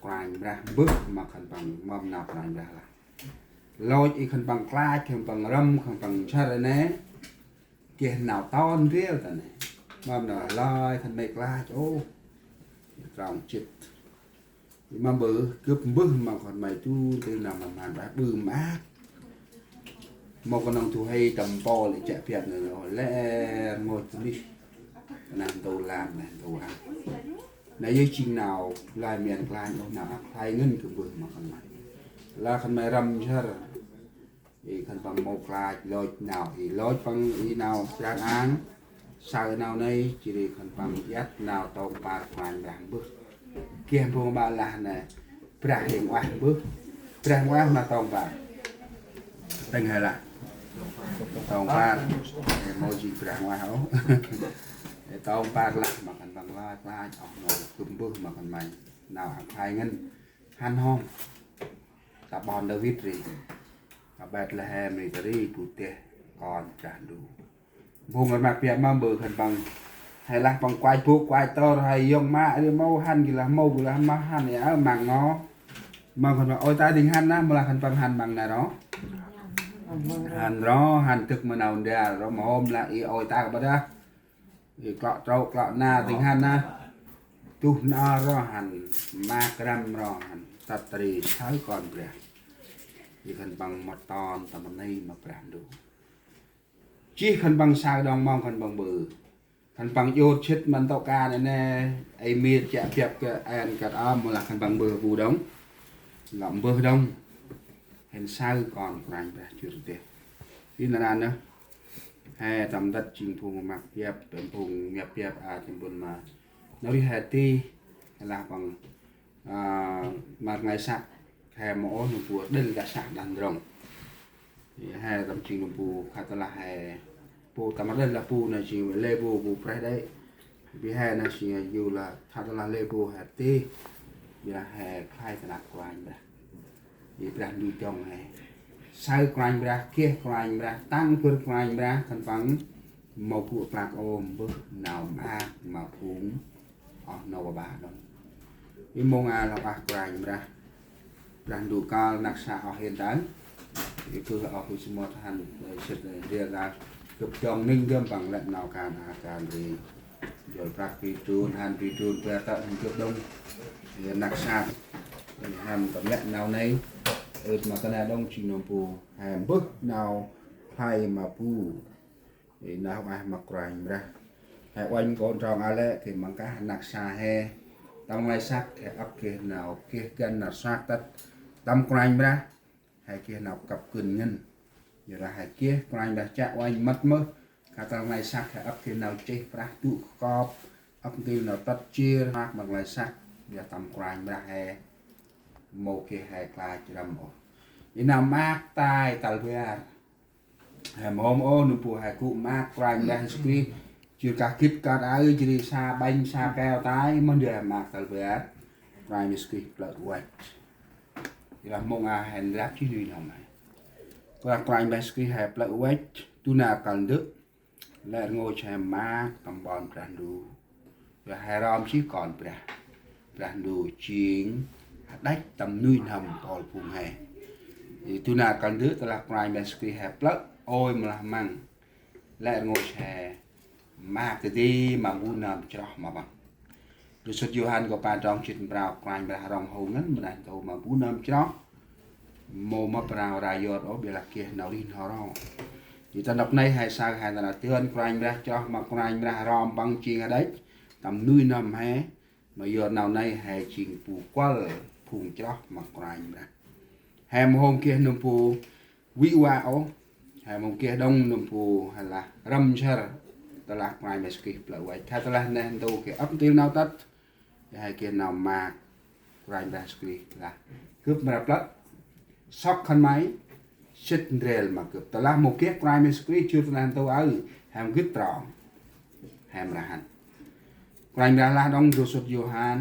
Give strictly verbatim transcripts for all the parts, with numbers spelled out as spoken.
Kôranh Brah mbơh ma khân păng mâm nau Kôranh Brah lah. Lôch i khân păng klach, khân păng răm, khân păng nsăr nê. Geh nau ton ndrel ta nê. Mâm nau lơi khân may klach, ô. Trong chit. Mâm bơ, gâp mbơh ma khân may tu, tu nau ma mhan Brah bơh maak. Mâu knŏng du huê tâm pôl lĕ chă piăt nê, lĕ rngôch tơlih. Neh ntu lam, neh ntu ăn. Nê yơh jêng nau lơi mian klach, ô, nau ăp khlay ngăn gâp mbơh ma khân may. Lah khân may răm nsăr. I khân păng mâu klach lôch nau, i lôch păng i nau jrang ang. Saơ nau nây, jêh ri khân păng iăt nau tông păr Kôranh Brah mbơh. Geh phung ƀă lah nê, Brah hêng ueh mbơh. Brah ueh ma tông păr. Tĭng he lah. Tông păr. Ê, mâu jêng Brah ueh ôh. Ê, tông păr lah ma khân păng lơi klach, ôh, nau gâp mbơh ma khân may. Nau ăp khlay ngăn. Hăn hŏm. Ta ƀon Đavid ri. Ta Bêtlêhem ri ta ri bu deh kon Brah Ndu. Phung rmăk biăp ma bơ khân păng. He lah păng kuach bôk kuach tôr he yŏng ma ri mâu hăn gĭ lah mâu gĭ lah ma hăn ya măng ngo. Măng khân păng ôi ta ding hăn na, mâu lah khân păng hăn măng na ro. Hăn ro, hăn tâk ma nau ndar ro, ma hôm lah i ôi ta ƀa dah. I klŏ trôk, klŏ na, ding hăn na. Tuh na ro hăn, maak răm ro hăn, tât ri saơ kon Brah. I khân păng mât ton, tâm rnê ma Brah Ndu. Jêh khân păng saơ đŏng mâm khân păng bơ. Khân păng jot sĭt măn tŏ ka nê nê, ê mir chă biăp kơ en kơt ơm, mâu lah khân păng bơ bu đŏng. Lŏ mbơh đŏng. Hên saơ kon Kôranh Brah jŭr deh. Ri na ran nơh. He tâm dăt jêng phung rmăk biăp, tâm phung rmăk biăp a tâm bun ma. Nau ri he ti, he lah păng, a, măt ngai săk, he mâu ôh nâm bu đĭl đah săk đah ndrŏng. He tâm jêng nâm bu khât lah he. Bu tâm đĭl lah bu nê jêng lê bu, bu preh đê̆. Bi he nê jêng yu lah khât lah lê bu he ti. Bi lah he khlay ta năp Kôranh Brah. Ê Brah Ndu dŏng he. Saơ Kôranh Brah, geh Kôranh Brah, tăng bâr Kôranh Brah, khân păng mâu gŭ plak ôh mbơh nau maak ma phung. Ôh, nau ƀa ƀă đŏng. Ê mông a lah ăp Kôranh Brah. Brah Ndu kơl năk sa ôh hên tơ̆. Ê kơ ôh hên sơmot hăn, ê, sĭt, ê, ndrel lah. Gâp dŏng ning gâp păng lĕ nau kan a kan ri. Jol prăk pi trun, hăn pi trun, pi tât hăn gâp đŏng. Ê, năk sat. Ê, hăn tâm lĕ nau nây. Ê, ma ta nê đŏng jêng nâm bu. He mbơh nau khlay ma bu. Ê, nau ueh ma Kôranh Brah. He uănh kon trong a lĕ, geh măng kah năk sa he. Tâm nglay săk, he ăp geh nau, geh găn nau săk tât. Tâm Kôranh Brah. He geh nau kăp kưn ngăn. Yor lah he geh Kôranh Brah chă uănh mât mơh. Khât tâm nglay săk he ăp geh nau chih prah dŭ kop. Ăp ntil nau tât jêr, maak măt nglay săk. Yor tâm Kôranh Brah he. Mâu geh he klach răm ôh. Ê nau maak tay tal bar. He mâu hôm ôh nâm bu he gŭ maak Kôranh Brah Yêsu Krist. Jêr kah gĭt kah aơ jêh ri sa ƀañ sa keo tay, mâu ndơ he maak tal bar. Kôranh Yêsu Krist plơ̆ văch. Ê lah mông a he ndrăp jêh nuih n'hâm he. Kôranh, Kôranh Brah Yêsu Krist he plơ̆ văch, du nar kăl ndơ. Lĕ rngôch he maak tâm ƀon Brah Ndu. Yor he rom jêh kon Brah. Brah Ndu jêng hađăch tâm nuih n'hâm mpôl phung he. Ê, du nar kăl ndơ tơ lah Kôranh Brah Yêsu Krist he plơ̆, ôi mâu lah măng. Lĕ rngôch he maak dadê ma bu nơm chroh ma Păng. Ndrôm sŭt Yôhan kô pa trong jê̆t prao Kôranh Brah rŏng hô ngăn ma neh ntu ma bu nơm chroh. Mâu mâp prao rai yor ôh, ƀiălah geh nau rêh n'ho ro. Ê ta nôk nây he saơ he ta nau tươn Kôranh Brah chroh ma Kôranh Brah rom Păng jêng hađăch. Tâm nuih n'hâm he. Ma yor nau nây he jêng bu kuăl phung chroh ma Kôranh Brah. He mâu hôm geh nâm bu vĭ vă ôh. He mâu geh đŏng nâm bu he lah răm nsăr. Tơ lah Kôranh Brah Yêsu Krist plơ̆ văch. Khât tơ lah neh ntu geh ăp ntil nau tât. He geh nau maak. Kôranh Brah Yêsu Krist lah. Gâp mra plơ̆. Sŏk khân may. Sĭt ndrel ma gâp. Tơ lah mâu geh Kôranh Brah Yêsu Krist jêh tơ neh ntu aơ. He mâu gĭt trong. He mra hăn. Kôranh Brah lah đŏng ndrôm sŭt Yôhan.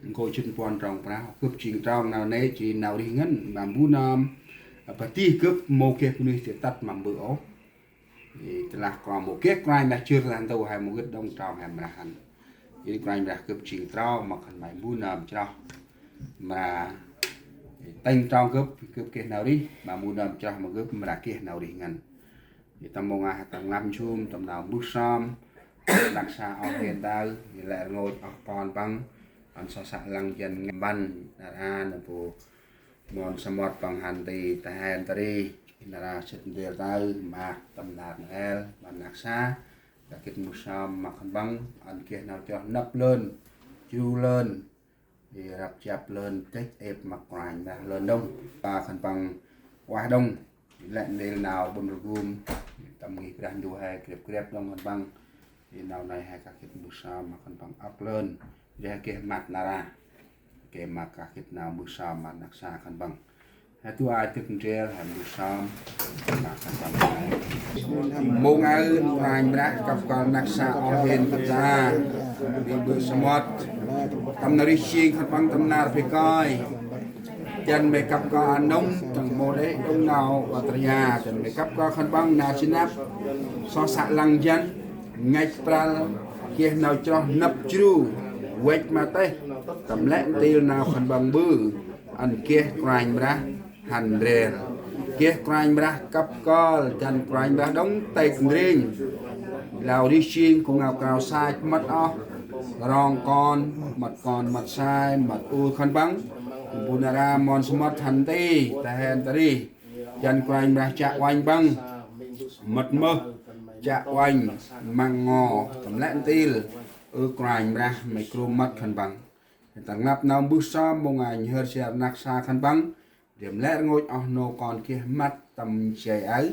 Nkô̆ jê̆t puăn trong prao, gâp jêng trong nau nê, jêh ri nau rêh ngăn, ma bu nơm, padih gâp mâu geh bunuyh dơi tât ma Bơ̆ ôh. Ê, tơ lah kon mâu geh Kôranh Brah jêh tơ neh ntu he mâu gĭt đŏng trong he mra hăn. Jêh ri Kôranh Brah gâp jêng trong ma khân may bu nơm chroh. Mra tĭng trong gâp, gâp geh nau rêh, ma mbu nơm chroh ma gâp mra geh nau rêh ngăn. Ê, tâm mông a tâm ngăn nsum, tâm nau mbơh sơm rnăk sa oh hên đao, ê, lĕ rngôch oh kon păng, ăn so sa lăng jăn ngăn mpăn, nar a nơm bu mon samƀŭt păng hăn ti ta hên ta rêh, nar a sĭt ndrel đao, ma tâm nar Noel, ma rnăk sa, kah gĭt mbơh sơm ma khân păng, ăn geh nau chroh năp lơn, jru lơn, ê, răp jăp lơn, têch êp ma Kôranh Brah lơn đŏng. Ba khân păng ueh đŏng, lĕ ndrel nau ƀon rgum, tâm ngih Brah Ndu he krêp krêp đŏng khân păng. Ê, nau nây he kah gĭt mbơh sơm ma khân păng âk lơn. Ê, he geh măt nar a. Geh ma kah gĭt nau mbơh sơm ma rnăk sa khân păng. He du ai dâk ndrel, he mbơh sơm ma khân păng. Mông aơ Kôranh Brah kăp kơl rnăk sa oh hên kơt ta, ri mbơh samƀŭt. Tâm nau rêh jêng khân păng tâm nar bê kơi. Jăn may kăp kơl a nông, jăn mâu đê̆ đŏng nau ƀatraya, jăn may kăp kơl khân păng nar jênăp. So sa lăng jăn, ngăch prăl, geh nau chroh năp jru, văch ma têh, tâm lĕ ntil nau khân păng ƀư, ăn geh Kôranh Brah hăn ndrel. Geh Kôranh Brah kăp kơl, jăn Kôranh Brah đŏng têk ndrêng. Nau rêh jêng gŭ ngao krao sach măt oh, rong kon, măt kon, măt sai, măt ur khân păng. Bu nar a mon samƀŭt hăn ti, ta hên ta rêh. Jăn Kôranh Brah chiă uănh păng, mât mơh, chiă uănh, măng ngo, tâm lĕ ntil, ơ Kôranh Brah, may krŭm măt khân păng. Tâm rnglăp nau mbơh sơm, mông a nhhơr sia rnăk sa khân păng, ndrel lĕ rngôch oh nô kon geh măt, tâm jay aơ,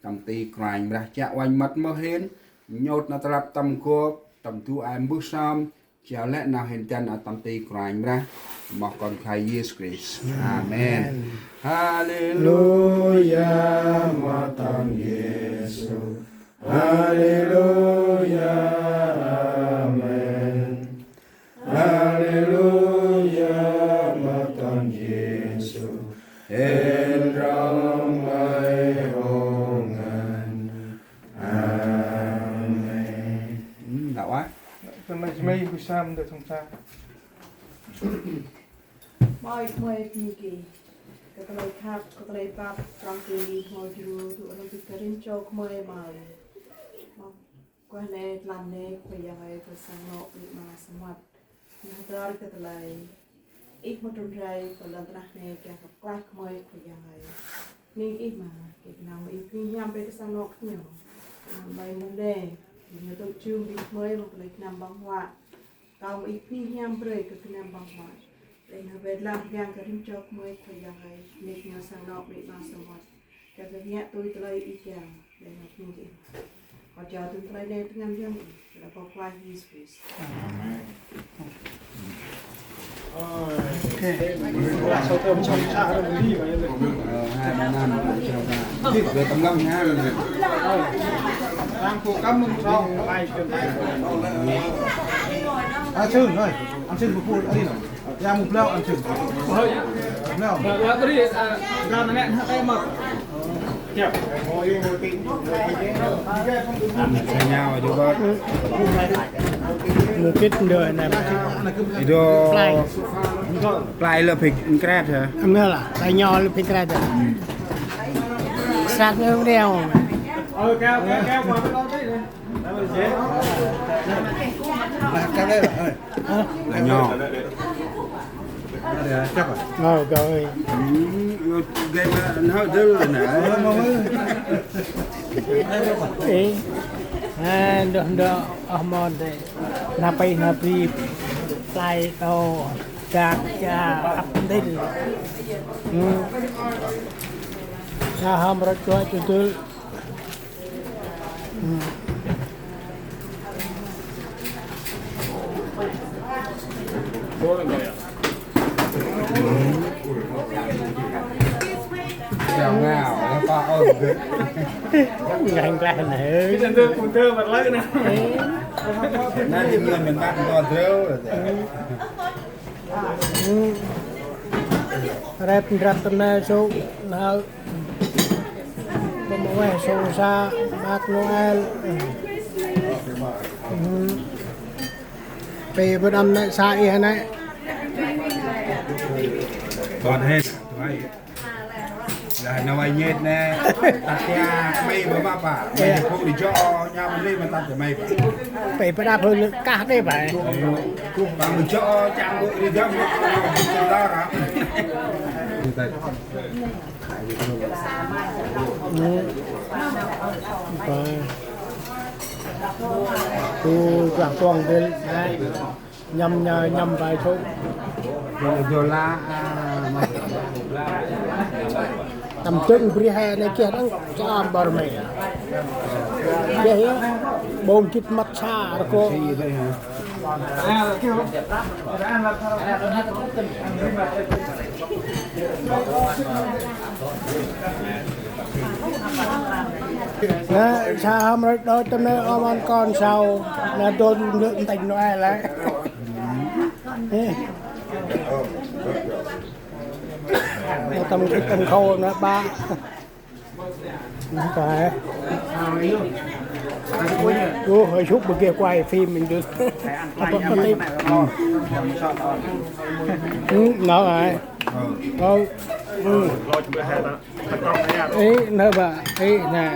tâm ti Kôranh Brah chiă uănh măt mơh hên, nhôt nau ta rlăp tâm gop, tâm du ai mbơh sơm, jao lĕ nau hên dăn a tâm ti Kôranh Brah, ma Kon Khlay Yêsu Krist. Amen. Haleluya, ma Kon Yêsu. Haleluya, amen. Haleluya, ma Kon Yêsu. Hên rŏng may hô ngăn. Amen. Tâm may jmay bu sam de thong sa. May may phi ki. Kơ tơlơi khăp, kơ tơlơi pap, trong ki may jru, du răng bĭt kơ rĭm čô may may. Kuah nê, tlam nê, Khua Yang ơi, kơ sang nô, bĭt ma samƀŭt. Nơh dor kơ tơlơi. Ih mŭt trŭn rai, kơ lŏn tơnah nê, kiăng kơ klah kơ may Khua Yang ơi. Ning ih ma, kơ nau ih phi hiam brơi kơ sang nô kơ ñu. May mŭt nê, ñu tŭ jum bĭt may, mŭt tơlơi knăm ƀơ̆ng huă. Kâo mâu ih phi hiam brơi kơ knăm ƀơ̆ng huă. Lĕ nơh bĕ lam rhiăng kơ rĭm čô kơ may Khua Yang ơi, nik nô sang nô bĭt ma samƀŭt. Kơ kơ ngiă tui tơlơi ih kiăng, lĕ nơh phi ih. Kâo jao tui tơlơi nê tơngăn Yang ih, kơ lĕ bơ̆ Khua Yêsu Krist. Amen. Ăn sưng thôi, ăn sưng bơ pul, ăn đi nào. Ya mu blau ăn sưng. Blau. Blau nè, hak em mơ. Mukit ndo na. Ido. Play. Play lơ phik kret hả? Amel lah, play nyo lơ phik kret hả? Sat nge reo. Play nyo. Ơ, kâo ơi. Ê, ha, ndoh ndoh, oh mon de. Napi napi, play to, dak ja, ăp ndil. Sa hom rot chua chudul. Ngang klah nè. Kita tu putar berlalu nah. Nanti dia minta kontrol. Rep rep tene su na. Pơm ueh su sa mak Noel. Pe bơ̆ đăm nê sa ih nê. Kon he, tui. Lah, nau ai nhêt nê, tât ya, mây ba ma pa. Mây phung đi jŏ, nham lê ma tât ya mây pa. Pê pa đap hơi kah đê pa. Ba ma jŏ, chang bu đi jŏ, ma, ma, ma, ma, ma, ma. Ui, tu, tu, tuang, tuang, tu, nê. Nhâm, nhâm, nhâm vay thŭ. Đô la, a, ma. Tâm trưng bri he nê kiah đăng, sa ƀar mê. Kiah ya, ƀông gĭt măt sa, rơkô. Nê, sa hăm rơ̆k đôč tâm nê, ôm ăn kon sau, nê dôl ntĭnh nô e lĕ. Ê. Nê tâm, tâm khâu nê ba. Nê ta. Ơ, hơi súc bơ kia quay phim mình được. Apa, apa tip? Ừ, nó rồi. Ơ. Ừ. Ê, nê ba, ê, nê.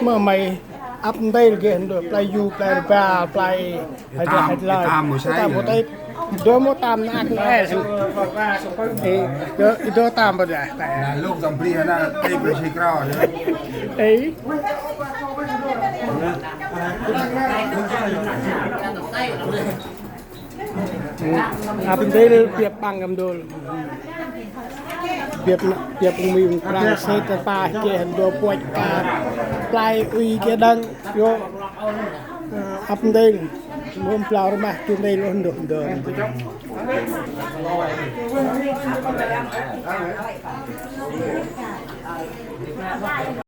Ma mây ăp ntil geh ndơ, play yu, play ba, play. Ê, tam, ê, tam mô sai. Tam mô sai. Dô mô tam na kơ e. Ê, dô, dô tam bơ dah. Na lôk tam bri na, ê, bri si krô, ê. Ê. Ăp ntil biăp ƀăng găm dôl. Biăp, biăp mưng prăng sê ta pa keh ndô puăch ka play ui keh đăng. Yô, ăp ntil. Mâm plau rmah tu ntil ôh ndô ndô.